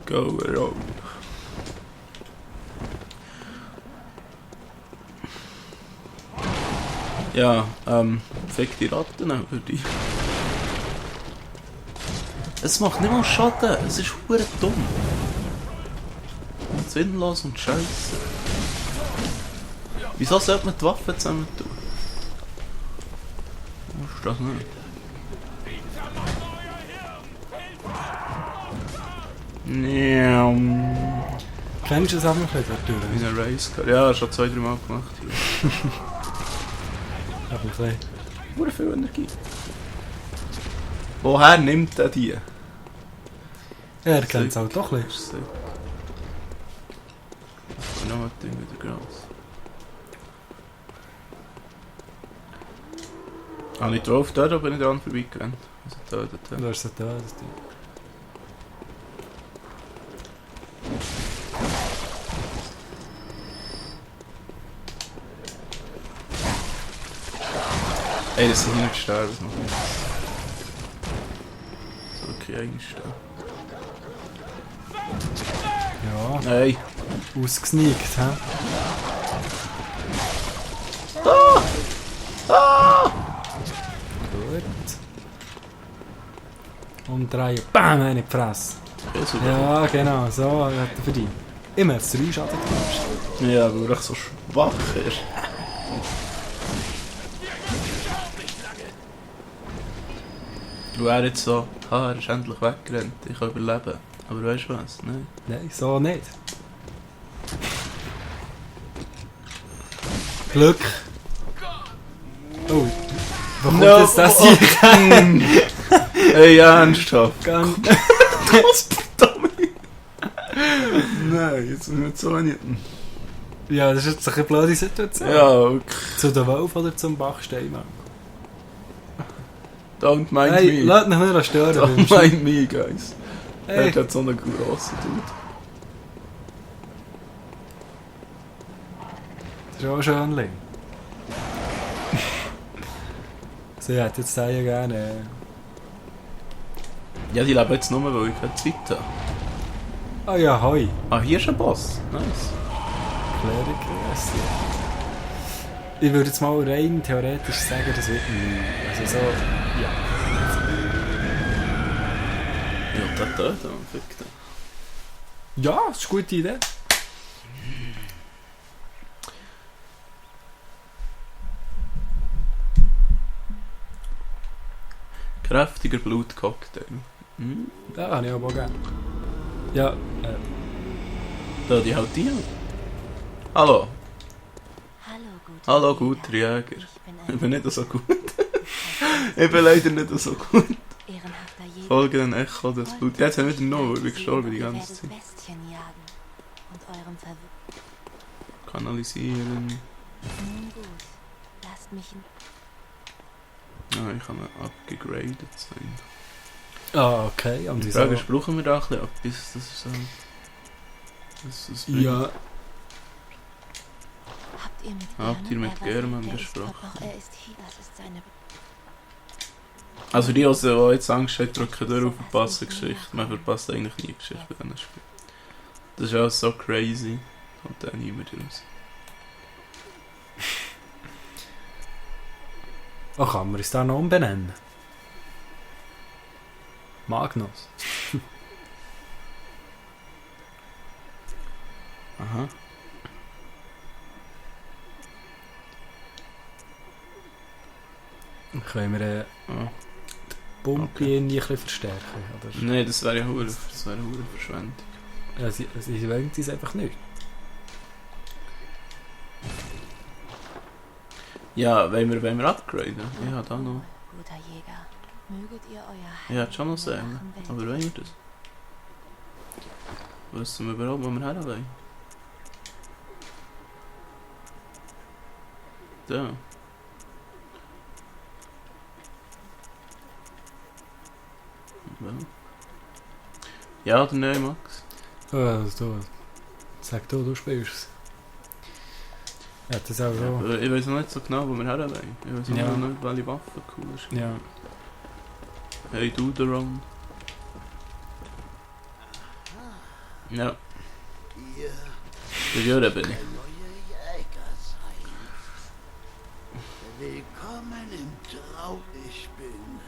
Go around. Ja, fick die Ratten über die. Es macht nicht mal Schaden, es ist verdammt dumm. Sinnlos und scheiße. Wieso sollte man die Waffen zusammen tun? Ist das nicht? Kennst du das auch noch nicht, Arthur? In einer Racecar. Ja, schon 2-3 Mal gemacht. Aber ein bisschen. Nur viel Energie. Woher nimmt er die? Ja, er kennt es halt doch ein bisschen. Sick. Und noch ein Ding wieder Gras. Habe ich drauf dort, aber bin ich dran vorbeigerannt. Also da. Du hast es da, das Ding. Ey, das sind hier nicht sterben, das macht nichts. So, okay, eigentlich sterben. Ja, Nein! ausgesneakt, hä? Gut. Umdrehen. Bam, eine in die Fresse. Okay, super. Ja, genau, so hat er verdient. Immer 3 Schaden gemacht. Ja, weil er so schwach ist. Und er jetzt so, er ist endlich weggerannt, ich kann überleben. Aber weißt du was? Nein. Nein, so nicht. Glück. Oh. Wo kommt jetzt das hier? Ey, ernsthaft? Ganz. Was, verdammt? Nein, jetzt müssen wir so nicht. Ja, das ist jetzt eine blöde Situation. Ja, okay. Zu der Wolf oder zum Bachstein? Don't mind Hey, me. lass mich nicht stören. Don't mind me, guys. Hey. Er hat so einen grossen Dude. Das ist auch schön. So, ich hätte jetzt sagen gerne. Ja, die leben jetzt nur, weil ich keine Zeit habe. Ah ja, hoi. Ah, hier ist ein Boss. Nice. Klärung. Ich würde jetzt mal rein theoretisch sagen, das wird nie. Also so, ja. Ja, der töten, man fickt den. Ja, das ist eine gute Idee. Kräftiger Blutcocktail. Hm? Ja, habe ich aber auch gerne. Ja, Da, die haut die an. Hallo. Hallo, Hallo, guter Jäger. Ich Ich bin nicht so gut. Ich bin leider nicht so gut. ehrenhafter Jäger. Folge den Echo des Blut. Jetzt haben wir wieder noch, ich bin gestorben die ganze Zeit. Bestien jagen und eurem Verwirrung. Kanalisieren. Nun gut, lasst mich in... Ja, ich kann abgegradet sein. ah, okay. Und Die wieso? Frage ist, brauchen wir da ein bisschen etwas, das ist so... Das bringt. Ja, Habt ihr mit German Er ist gesprochen? Gott, doch er ist hier, das ist seine... Also die, die jetzt Angst haben, drücken durch und verpassen Geschichte. Man verpasst eigentlich nie Geschichte bei diesen Spielen. Das ist alles so crazy. Kommt da niemand raus. oh, kann man es da noch umbenennen? Magnus. Aha. Können wir Ah. die Pumpe irgendwie ein bisschen verstärken? Oder? Nein, das wäre ja hure Verschwendung. Ja, sie wollen es einfach nicht. Ja, wollen wir upgraden? Ich habe da noch... Guter Jäger, möget ihr euer Ich hätte schon noch Heil sagen. machen, wenn- Aber wollen wir das? Wissen wir überhaupt, wo wir her wollen? Da. Ja oder nein, Max? Du. Sag du spielst es. Ja, das auch so. Aber ich weiß noch nicht so genau, wo wir her wollen. Ich weiß Ja. noch nicht, welche Waffe cool ist. Ja. Hey, do the round. Ja, Ihr der Jure bin ich. der neue Jäger sein. Willkommen im Traum. Ich bin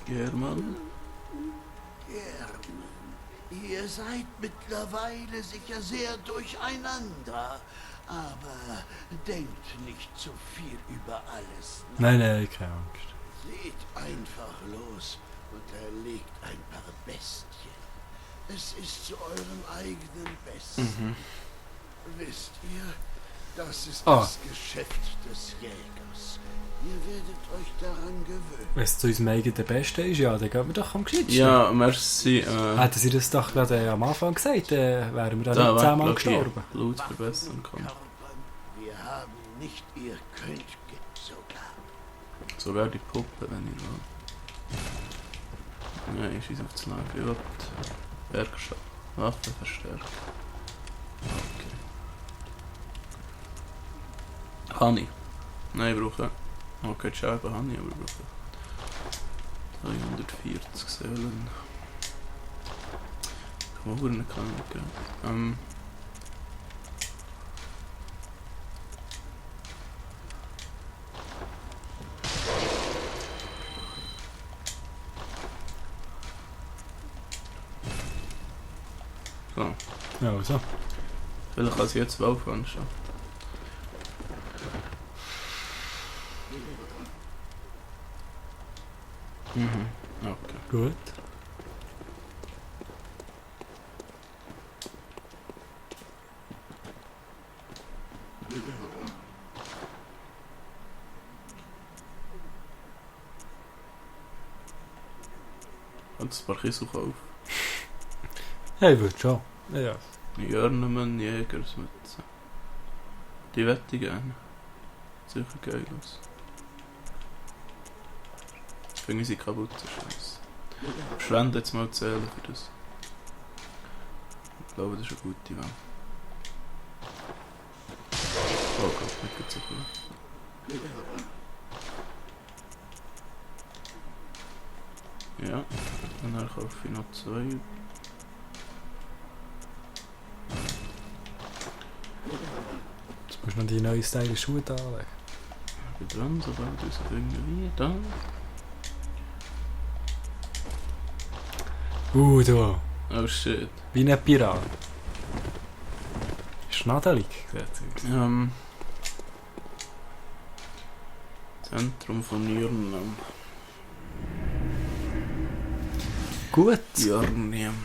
German. German. Ihr seid mittlerweile sicher sehr durcheinander. Aber denkt nicht zu viel über alles nach. Nein, nein, keine Angst. Seht einfach los und erlegt ein paar Bestien. Es ist zu eurem eigenen Besten. Wisst ihr, das ist das Geschäft des Jägers. Ihr werdet euch daran gewöhnen. Wenn es zu unserem eigenen Besten ist, ja, dann gehen wir doch am gescheitsten. Ja, merci. Hätten sie das doch gerade am Anfang gesagt, wären wir Da dann nicht war 10-mal ich hier gestorben. Blut verbessern kann. Körpern. Wir haben nicht ihr könnt sogar. Sogar die Puppe, wenn ich will. Nein, ich schieße auf das Lager. Ich will Werkstatt. Waffen verstärken. Okay. Honey. Nein, ich brauche... Okay, Scheibe Honey, aber ich brauche... 340 Seelen. Quoren kann ich geben. So. Ja, also. Vielleicht kann sie jetzt 12 anstehen. Okay. Gut. Und ein paar Kissen auf. Ja, ich würde schon. Ja. Jörnemann, Jägersmütze. Die wette ich gerne. Sicher geil aus. Ich finde sie kaputt, Scheiße. Verschwende jetzt mal Zählen für das. Ich glaube, das ist eine gute Wahl. Oh Gott, nicht so viel. Ja, und dann kaufe ich noch 2. Jetzt musst du noch die neuen Style Schuhe da anlegen. Ich bin dran, sobald unser irgendwie da. Da. Oh shit. Wie ein Pirat. Schnadelig. Zentrum von Jörnam. Gut. Jörnam.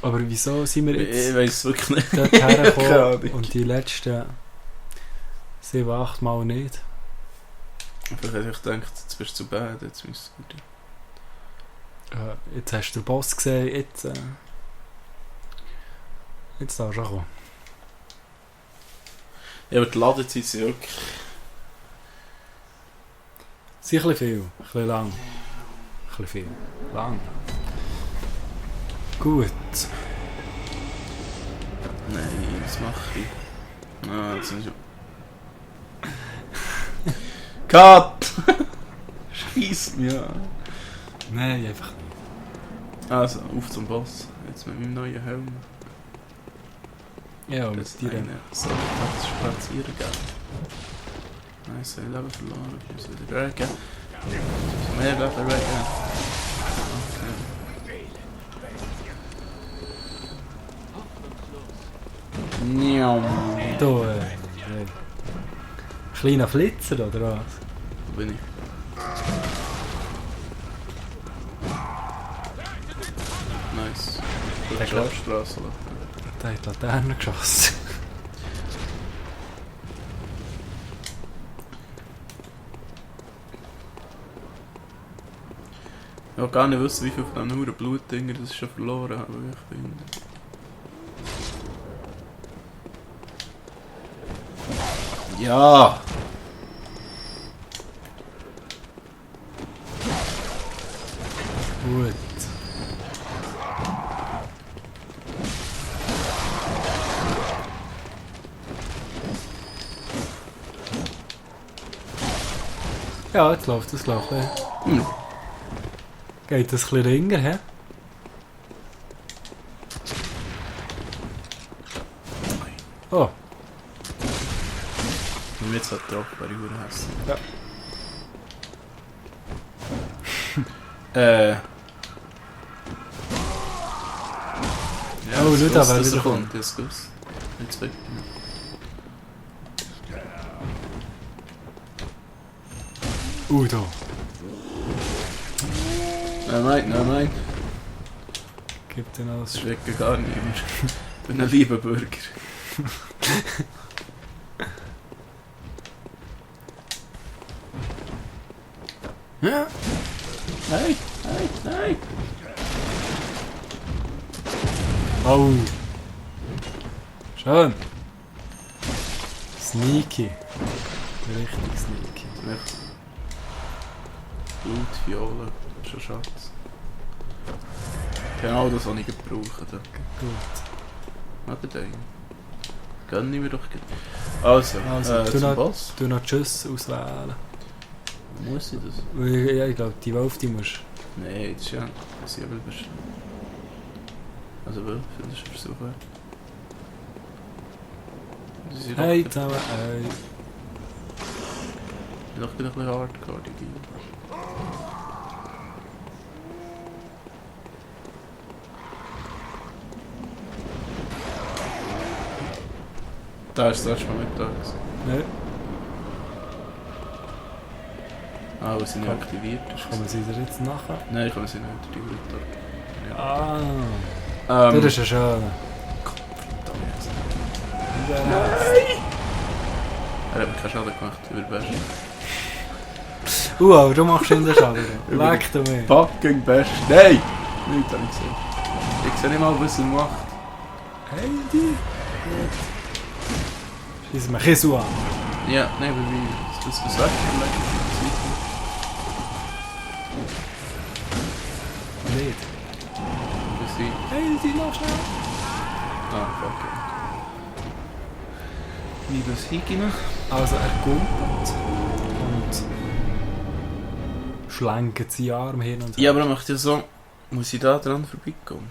Aber wieso sind wir Ich jetzt weiß wirklich nicht. dort Keine hergekommen Ahnung. und die letzten 7-8 Mal nicht? Vielleicht hätte ich gedacht, jetzt bist du zu bad, jetzt müsstest du gut. Jetzt hast du den Boss gesehen, jetzt darfst du auch kommen. Ja, aber die Ladezeit sind wirklich... Sie ein bisschen viel, ein bisschen lang. Ein bisschen viel. Lang. Gut. Nein, was mache ich? Ah, jetzt sind schon... Cut! Scheiss mich an. Nein, einfach. Also, auf zum Boss. Jetzt mit meinem neuen Helm. Ja, und Das mit dir. eine soll das spazieren gehen. Nice, ein Leben verloren. Ich muss wieder recken. Mehr Leben recken. Okay. Niam. Da, kleiner Flitzer, oder was? Wo bin ich? Nice. Der Die Schlafstraße. Der hat die Laterne geschossen. Ich will gar nicht wissen, wie viel von diesen Huren Blutdinger das ich schon verloren habe, wie ich finde. Ja! Gut. Ja, jetzt läuft es, glaube ich. Geht das ein bisschen ringer, hä? Oh, Wenn wir jetzt halt drauf, wäre ich verdammt hässlich. Ja. Ja, Oh, das schau da, wusste, wer dass er wieder kommt. Das gewusst. Jetzt weg. Da. Nein. Gibt den alles. Das schmeckt gar nicht mehr. Ich bin ein lieber Bürger. Ja. Nein! Oh. Schön. Sneaky. Richtig sneaky. Echt. Blut, Fiole, das ist ein Schatz. Genau das, was ich gebraucht habe. Gut. Oder den? Gönn ich mir doch. Also, Also, zum Boss. du noch Tschüss auswählen. Muss ich das? Ja, ich glaube, die Wolf, die musst Nein, das ist ja... Das ist ja bestimmt. Also, Wolf, das ist ein Versuch wert. Das ist Hey, doch zusammen. Hey. ein bisschen hardcore, die Deal. Da ist das erste Mal nicht da gewesen. Nein, Ah, weil sie nicht aktiviert ist. kommen sie dir jetzt nachher? Nein, ich kann sie nicht, die Route. Ah, Ähm, das ist ein schöner. Er hat mir keinen Schaden gemacht, über Best. Aber du machst ihn den Schaden. Leck du mir. Fucking Best. Nein! Nichts habe ich gesehen. Ich sehe nicht mal, was er macht. Hey, die. Schieß mir Kisu an. Ja, nein, aber wie... Das weg? Nicht. Was sie... Hey, die noch schnell. Ah, fuck. Wie das Higine? Also er kumpelt und schlenkt seinen Arm hin und her. Ja, aber er macht ja so... Muss ich da dran vorbeikommen?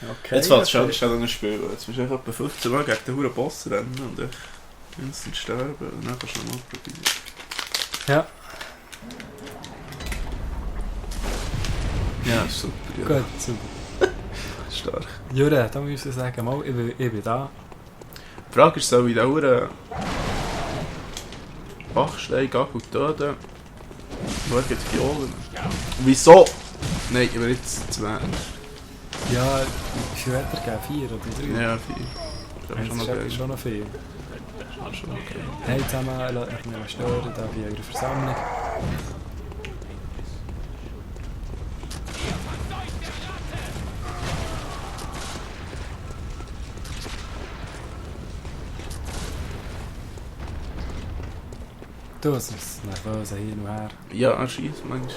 Okay, Jetzt fällt es schon an ein Spiel. Jetzt musst du einfach etwa 15 Mal gegen den Huren Boss rennen und echt instant sterben. Und dann kannst du nochmal probieren. Ja, Ja, super. Ja. gut, super. Stark. Jure, da muss ich sagen, mal, ich bin da. Die Frage ist, soll ich den Huren Bachstein Gagel töten? Wo geht die Violen? Wieso? Nein, ich will jetzt 2. Ja, ich würde gerne 4 oder 3. Ja, 4. Das ist schon Das noch ist geil. schon noch viel. Das ist schon okay. Hey zusammen, lasst mich nicht mehr stören, da bei eurer Versammlung. Du hast es nervös hin und her. Ja, er schießt manchmal.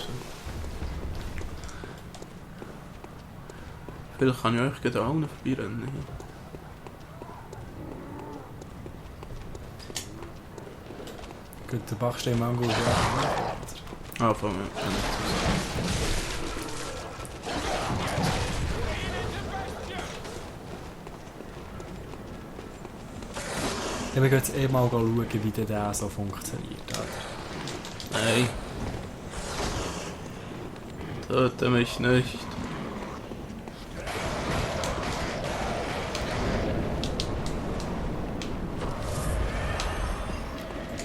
Vielleicht kann ich euch gerade auch noch vorbeirennen. Gut, der Bachstein Mango. Ah, von mir. Ich will jetzt mal schauen, wie der so funktioniert. Oder? Nein. Töte mich nicht.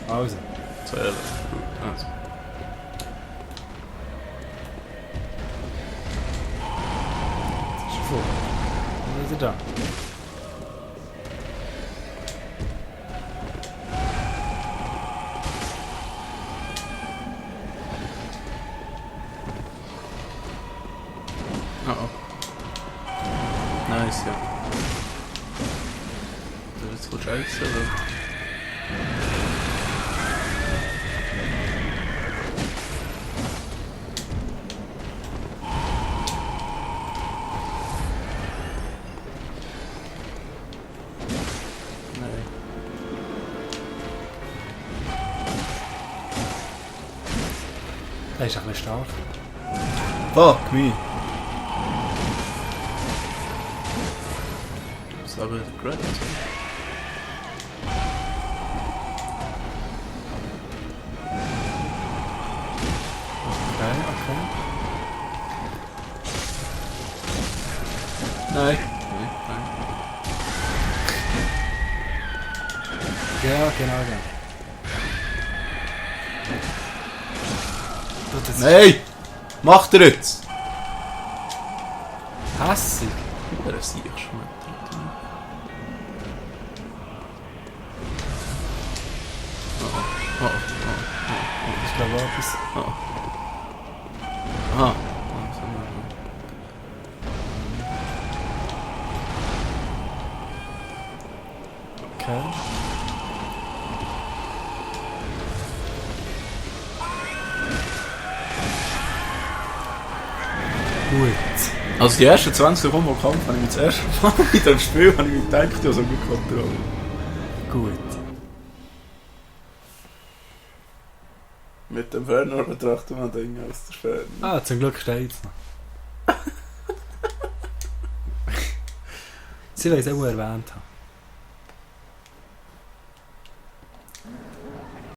Also, 2 Gut, also. das ist voll. Dann ist er da. Oh oh. Nice, ja. Das ist jetzt wohl scheiße, oder? Nein. Der ist ein bisschen stark. Fuck me. Credits, aber Credits. Okay. Nein. Ja, genau. Das Nein! Macht er jetzt! hässig. Er sieht schon. Ich glaube auch etwas. Aha. Okay. Gut. Also die ersten 20 Sekunden vom Kampf habe ich mir das erste Mal in dem Spiel habe ich mir gedacht, ich habe so gut Kontrolle. Gut. Mit dem Fernrohr betrachtet man Dinge aus der Ferne. Ah, zum Glück steht es noch. Sie wollen es auch erwähnt haben.